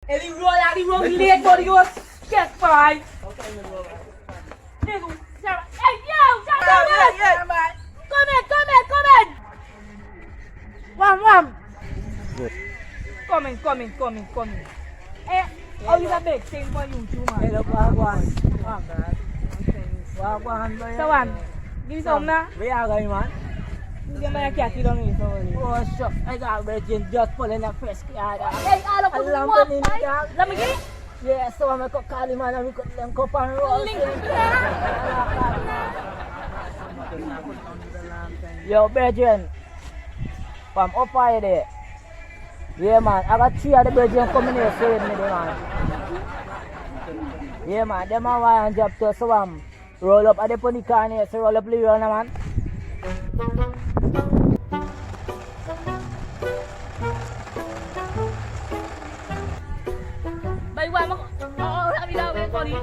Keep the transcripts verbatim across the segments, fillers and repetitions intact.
Eli roll, eli roll, late for your chest pie. Hey, yo, shut up. Comment, comment, comment. Wam, wam. Comment, comment, comment, comment. Eh, oh, you a big thing for you too, man. Hello, wagwan. Wagwan. Wagwan, boy. So, wam, give me some now. We are going, man. You get my cat, you don't need somebody. Oh, sure. I got virgin just pulling up fresh. Hey, all of us walk, right? Let me get it. Yeah, so I make a call him and we could link up and roll. Link up. Yo, brethren. From up high there. Yeah, man. I got three of the brethren coming here, so with me, man. Yeah, man. Dem a wire and drop to, so, um, Roll up a deh pon di corner, so roll up di roll, man. Boy, why am I, oh, oh, oh, mi da wait for you.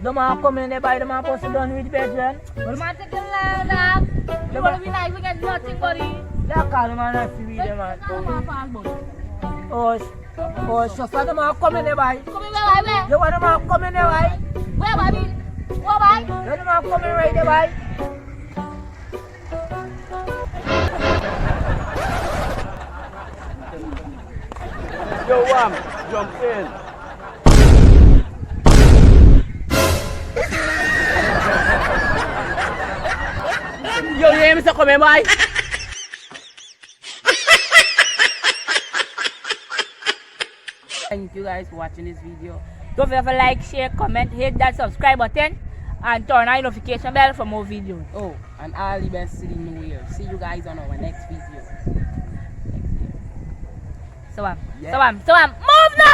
Di man come in deh, boy, di man supposed to done with, brethren. Well, man, take a long, long. You wanna be nice, we get nothing, buddy. Yeah, call di man and see we deh, man. Come on, fast, boy. Oh, sh- Oh, sure, so di man come in deh, boy. Come in where, boy, where? Yo, di man come in deh, boy. Where, boy? Where, boy? Yo, di man come in right deh, boy. Yo, wam, jump in. Yo, yuh hear mi seh come in, boy? Thank you guys for watching this video. Don't forget to like, share, comment, hit that subscribe button, and turn on notification bell for more videos. Oh, and all the best to the new year. See you guys on our next video. Next year. So, um, yeah. So, um, so, um, move now!